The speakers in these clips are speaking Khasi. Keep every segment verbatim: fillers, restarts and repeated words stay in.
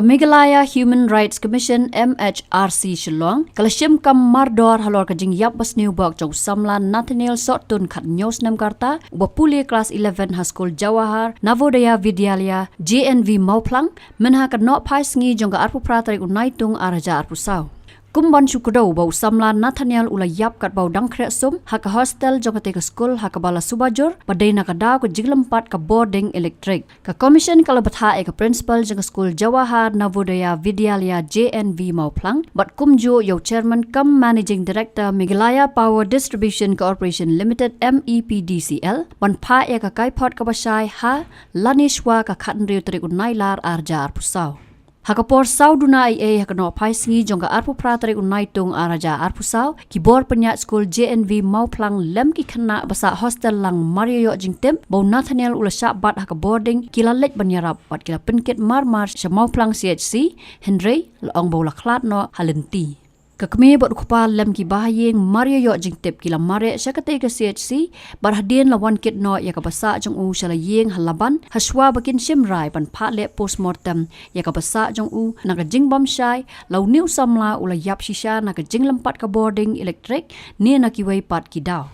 Meghalaya Human Rights Commission, M H R C, Shillong ka la shim kam mardor halor ka jingïap basniew bok jong u samla Nathaniel Sohtun, khathynñiew snem ka rta, uba pule klas eleven ha skul Jawahar Navodaya Vidyalaya, J N V, Mawphlang, mynha ka nohphai sngi jong ka arphew phra tarik u Naitung ar hajar arphew saw. Kum ban shu kdew ba u samla Nathaniel u la ïap katba u dang khreh sum ha ka hostel jong katei ka skul ha kaba la suba jur ba dei na ka daw ka jinglympat ka bording elektrik. Ka Commission ka la bthah ïa ka Principal jong ka skul Jawahar Navodaya Vidyalaya, J N V, Mawphlang bad kumjuh ïa u Chairman cum Managing Director Meghalaya Power Distribution Corporation Limited, M E P D C L, ban phah ïa ka kaiphod kaba shai ha lane shwa ka khathynriew tarik u Nailar ar hajar arphew saw. Ha ka por saw duna eiei ha ka nohphai sngi jong ka arphew phra tarik u Naitung ar hajar arphew saw, ki bor pynïaid skul J N V Mawphlang lem ki khynnah ba sah hostel lang mar ïoh jingtip ba u Nathaniel u la shah bat ha ka bording, ki la leit ban ïarap bad ki la pynkit marmar sha Mawphlang C H C, hynrei la ong ba u la khlad noh ha lynti. Ka kmie bad u kpa lem ki bahaïing mar ïoh jingtip ki la mareh sha katei ka C H C, bad hadien la wan kit noh ïa kaba sah jong u sha la ïing ha Laban, hashwa ba kin shim rai ban phah leh postmortem ïa kaba sah jong u. Na ka jingbym shai, la une u samla u la ïap shisha na ka jinglympat ka bording elektrik ne na kiwei pat ki daw.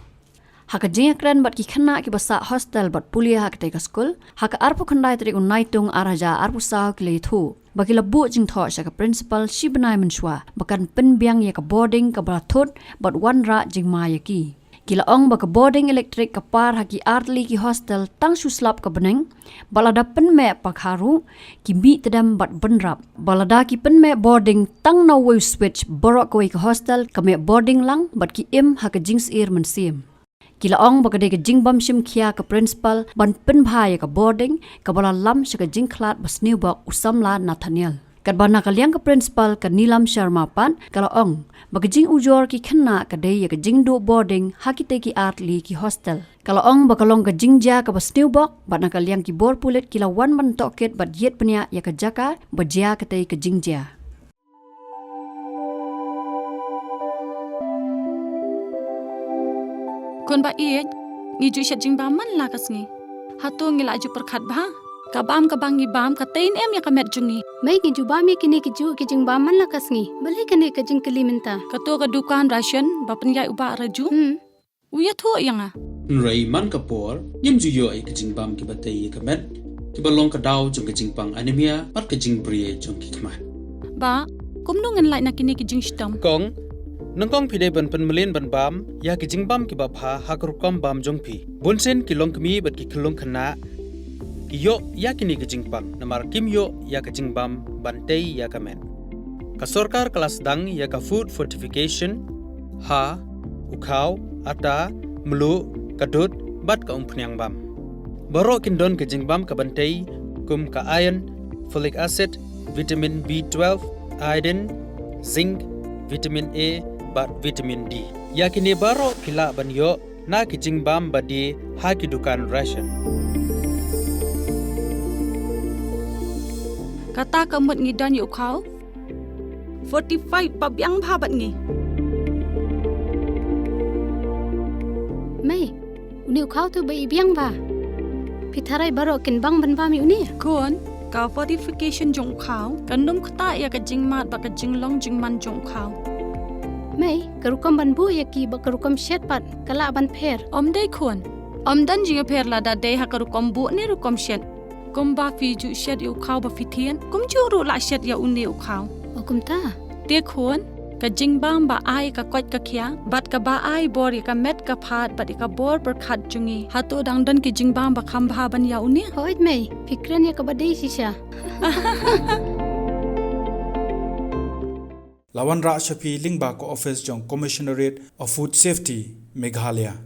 Ha ka jingïakren bad ki khynnah kiba sah hostel bad pule ha katei ka skul, ha ka arphew khyndai tarik u Naitung ar hajar arphew saw, ki la ïathuh ba ki la buh jingthoh sha ka Principal shi bnai mynshuwa ba kan pynbiang ïa ka bording kaba la thut bad wanrah jingma ïa ki. Ki la ong ba ka bording elektrik ka par ha ki artylli ki hostel tang shu slap ka bneng, bad lada pynmeh pakha ruh ki mih tdem bad bynrap, bad lada ki pynmeh bording tang na uwei u switch, baroh kawei ka hostel ka meh bording lang bad ki im ha ka jingsyier mynsiem. Ki la ong ba ka dei ka jingbym shim khia ka Principal ban pynbha ïa ka bording kaba la lam sha ka jingkhlad basniew bok u samla Nathaniel. Katba na ka liang ka Principal, ka Neelam Sharma pat, ka la ong ba ka jingujor ki khynnah ka dei ïa ka jingduh bording ha kitei ki artylli ki hostel. Ka la ong ba ka long ka jingjia kaba sniew bok bad na ka liang ki bor pulit ki la wan ban tohkit bad ïit bniah ïa ka jaka ba jia katei ka jingjia. Khun ba ïeit, ngi ju shet jingbam man la ka sngi. Hato ngi la ju pyrkhat bha? Ka bam kaba ngi bam ka tei ne em ïa ka met jong ngi? Mei, ngi ju bam ïa kine ki ju ki jingbam man la ka sngi. Balei kane ka jingkylli mynta? Kato ka dukan ration ba pynïaid u Bah Raju. Hmm. U ïathuh ïa nga. Hynrei man ka por, ngim ju ïoh ïa ka jingbam kiba tei ïa ka met, kiba long ka daw jong ka jingpang anemia bad ka jingbri jong ki khmat. Bah, kumno ngan lait na kine ki jingshitom? Kong, nyngkong phi dei ban pynmlien ban bam ïa ki jingbam kiba bha ha ka rukom bam jong phi. Bunsien ki longkmie bad ki khyllung khynnah ki ïoh ïa kine ki jingpang namar kim ïoh ïa ka jingbam ban tei ïa ka met. Ka sorkar ka la sdang ïa ka food fortification ha u khaw, ata, mluh, ka dud bad ka umphniang bam. Baroh kin don ka jingbam ka ban tei kum ka iron, folic acid, vitamin B twelve, iodine, zinc, vitamin A bad vitamin D. Ïa kine baroh phi lah ban ïoh na ki jingbam ba die ha ki dukan ration. Kata ka mut ngi don ïa u khaw fortified ba biang bha bad ngi. Mei, une u khaw tu ba i biang bha. Phi tharai baroh kin bang ban bam ïa une? Khun, ka fortification jong u khaw kan ym ktah ïa ka jingmad bad ka jinglong jingman jong u khaw. Mei, ka rukom ban buh ïa ki bad ka rukom shet pat ka lah ban pher? Ym dei khun. Ym don jingïapher lada dei ha ka rukom buh ne rukom shet. Kumba phi ju shet ïa u khaw ba phi thied, kumjuh ruh lah shet ïa une u khaw. O kumta? Te khun, ka jingbam ba ai ka koit ka khiah bad kaba ai bor ïa ka met ka phad bad ïa ka bor pyrkhat jong ngi, hato dang don ki jingbam ba kham bha ban ïa une? Hooid mei, phi kren ïa kaba dei shisha. La wanrah sha phi lyngba ka office jong Commissionerate of Food Safety, Meghalaya.